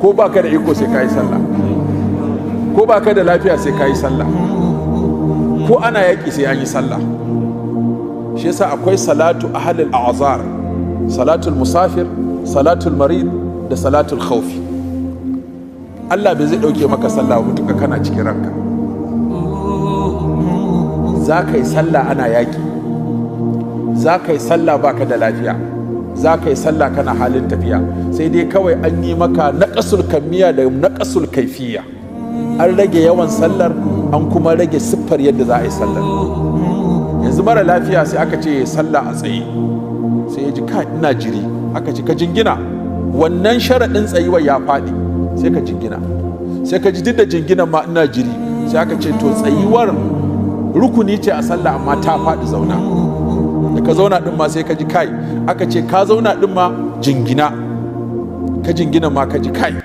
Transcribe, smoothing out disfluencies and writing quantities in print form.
Ko ba ka da iko, sai ka yi sallah. Ko ba ka da lafiya, sai ka yi sallah. Ko ana yaƙi, sai an yi sallah. Shi yasa akwai salatu ahlil a'zar: salatul musafir, salatul marid da salatul khawfi. Allah bai zai ɗauke maka sallah mutuka kana cikin ranka. Za ka yi sallah ana yaƙi, za ka yi sallah baka da lafiya, za ka yi sallah kana halin tafiya. Sai dai kawai an yi maka naƙasul kammiya da naƙasul kaifiya. An rage yawan sallar, an kuma rage siffar yadda za a yi sallar. Yanzu mara lafiya, sai aka ce sallah a tsaye, sai ya ji, "Ka, ina jiri." Aka ce ka jingina. Wannan sharaɗin tsayuwar ya faɗi, sai ka jingina. Sai ka ji duk da jinginan ma ina jiri. Sai aka ce to, tsayuwar rukuni ce a sallah, amma ta faɗi, zauna. Da ka zauna ɗin ma sai ka ji kai. Aka ce ka zauna ɗin ma, jingina. Ka jingina ma ka ji kai.